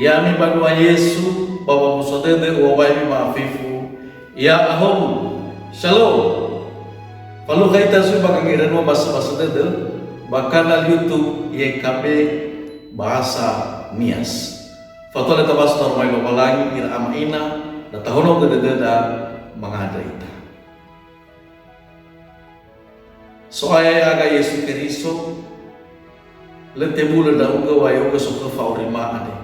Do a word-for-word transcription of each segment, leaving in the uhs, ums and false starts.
Ya'ami banua Yesu, ba wamuso dödö u'owai ma'afefu, ya'ahowu. Shalom. Falukha ita zui ba gangerönua ba sambasa dödö, ba kanal YouTube Y K B Bahasa Nias. Fatua le tabaso taromali Lowalangi ira ama ina, na tahonogö dödöda mangandrö ita. So'aya ya'aga Yesu Keriso, lö tebulö ndra'ugö wa ya'ugö sokhö fa'aurima andre.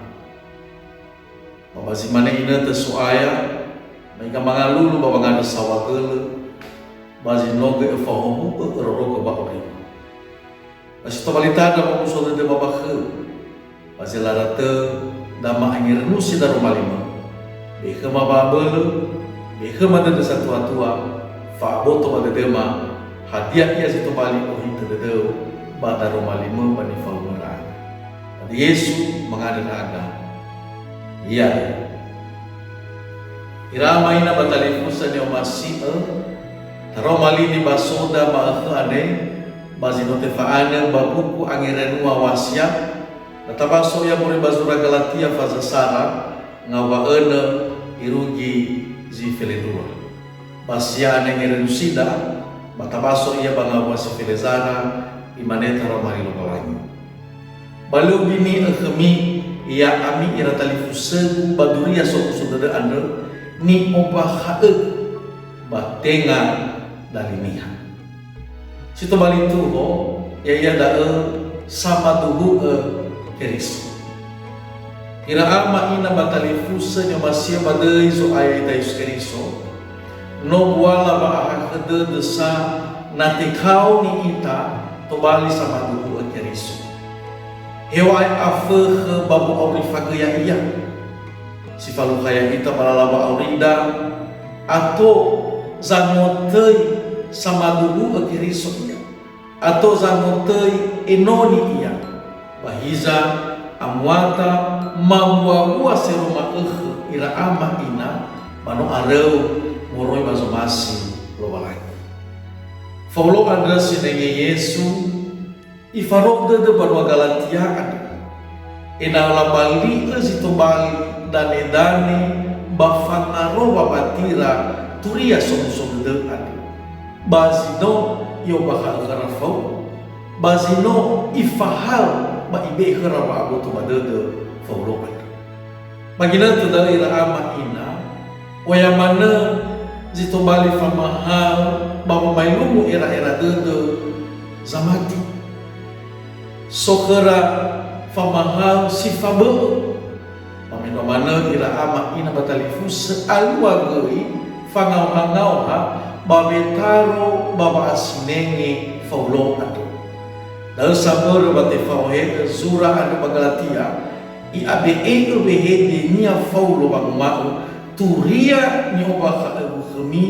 Ba, ba zi mane inötö So'aya, ma'iga mangalulu ba wangandrö saohagölö, ba zi no göi öfahomu'ö örörögö wa'aurima. Ba si tobali tandra wamuso dödöma ba khöu. Ba zelara tö da ma'angerönusi daroma limö. Be khöma wa'abölö, be khöma dödö satua-tua, fa'aboto ba dödöma, hadia ia zi tobali ohitö dödöu ba daroma limö ba nifaumöra. Hadia Yesu mangandrö ndra'aga. Ia. Ira ama ina ba talifusö ni'omasi'ö, taroma li nibasoda ma'ökhö andre, ba zi no tefa'anö ba buku Angerönua Wasiat, na tabaso ia moroi ba zura Galatia faza sara, ngawua önö irugi zi felendrua. Ba si ya'ane ngerönusida, ba tabaso ia ba ngawua si felezara, imane taroma li Lowalangi. Ba lö u'ini'ö khömi, ya'ami ira talifusögu ba duria somuso dödö andrö, ni'ombakha'ögu, ba tenga dali niha. Si tobali tuho, ya'ia da'ö samaduhu'ö Keriso. Ira ama ina ba talifusö ni'omasi'ö ba döi Zo'aya ita Yesu Keriso, no buala wa'ahakhö dödö sa na tekaoni ita tobali samaduhu'ö Keriso. Heŵa'ae afökhö ba wo'aurifagö ya'ia. Si falukha ya'ita ba lala wa'aurida, ato zangotöi samaduhu'ö Keriso ia, ato zangotöi enoni ia. Ba hiza, amuata mambua-bua sero ma'ökhö ira ama ina, ba no aröu moroi ba zomasi Lowalangi. Faulo andrö sinenge Yesu, Ifarou dödö banua Galatia andrö, ena'ö labali'ö zi tobali danedane ba fangaro wamatira turia somuso dödö andrö. Ba zi no i'ombakha'ö khöra Faulo, ba zi no ifahaö ba ibe'e khöra wa'aboto ba dödö Faulo andrö. Ba ginötö da'ö ira ama ina, oya manö zi tobali famahaö ba wamaelungu era'era dödö zamati. So khöra famahaö si fabö'ö. Ba mendrua manö ira ama ina ba talifusö alua göi fangaoha-ngaoha ba wetaro ba wa'asinenge Faulo andrö. Da'ö sa mbörö wa tefa'ohe'ö zura andrö ba Galatia, I'abe'e'ö wehedenia Faulo wanguma'ö, "Turia ni'ombakha'ögu khömi,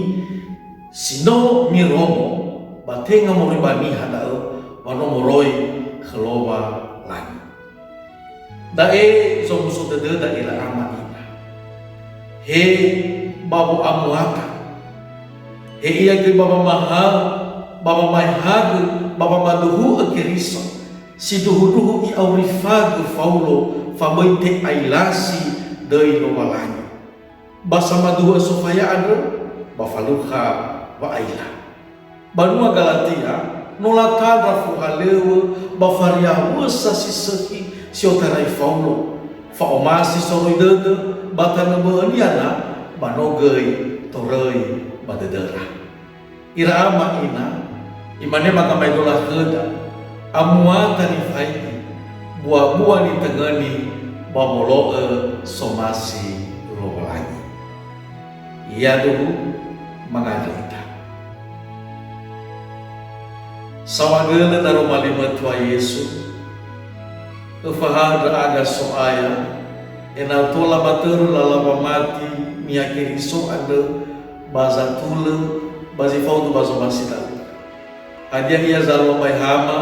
si no mirongo, ba tenga moroi ba niha da'ö, wa no moroi khö Lowalangi." Da'e zomuso dödöda ira ama ina. He ba wo'amuata. He ia göi ba wamahaö, ba wamaehagö, ba wamaduhu'ö Keriso. Sindruhundruhu i'aurifagö Faulo, fa böi te'ailasi döi Lowalangi. Ba samaduhu'ö sofaya andrö, ba falukha wa'aila. Banua Galatia, no latandra fohalöŵö ba fariawösa si sökhi si otarai Faulo. Fa'omasi soroi dödö ba tanö bö'önia na, ba no göi toröi ba dödöra. Ira ama ina, imane ba gamaedola khöda, amuata nifaigi, bua-bua nitöngöni ba wolo'ö somasi Lowalangi. Yaduhu mangandrö ita. Saohagölö daroma limö Tua Yesu, Öfahaö ndra'aga So'aya, ena'ö tola ba törö lala wamati niha Keriso andrö ba zatulö ba zi faudu ba zomasi da'ö. Hadia ia zalua ba ehama,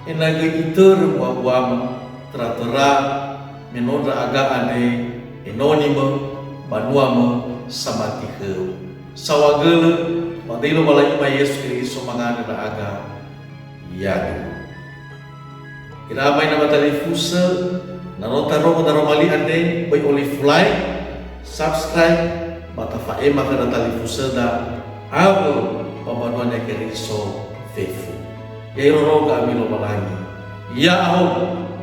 ena'ö göi itörö mbuabuama, töra-töra, me no ndra'aga andre enonimö, banuamö, samati khöu. Saohagölö, ba döi Lowalangi ba Yesu Keriso mangandrö ndra'aga. Yaduhu. Ira ama ina ba talifusö, Na no tarongo daroma li andre, böi olifu like, subscribe, ba tafa'ema khöda talifusöda awö ba mbanua Niha Keriso fefu. Ya iroroga ami Lowalangi. Ya'ahowu.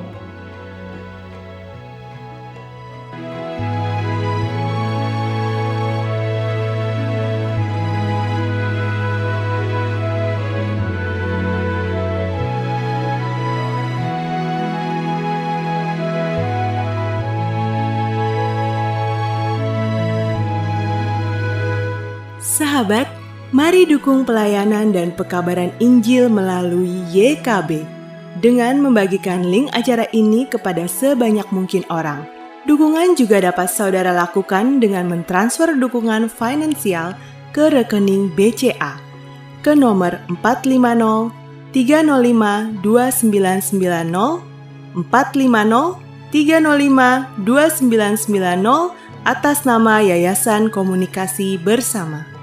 Sahabat, mari dukung pelayanan dan pekabaran Injil melalui Y K B dengan membagikan link acara ini kepada sebanyak mungkin orang. Dukungan juga dapat saudara lakukan dengan mentransfer dukungan finansial ke rekening B C A ke nomor empat lima nol tiga nol lima dua sembilan sembilan nol, empat lima nol tiga nol lima dua sembilan sembilan nol, atas nama Yayasan Komunikasi Bersama.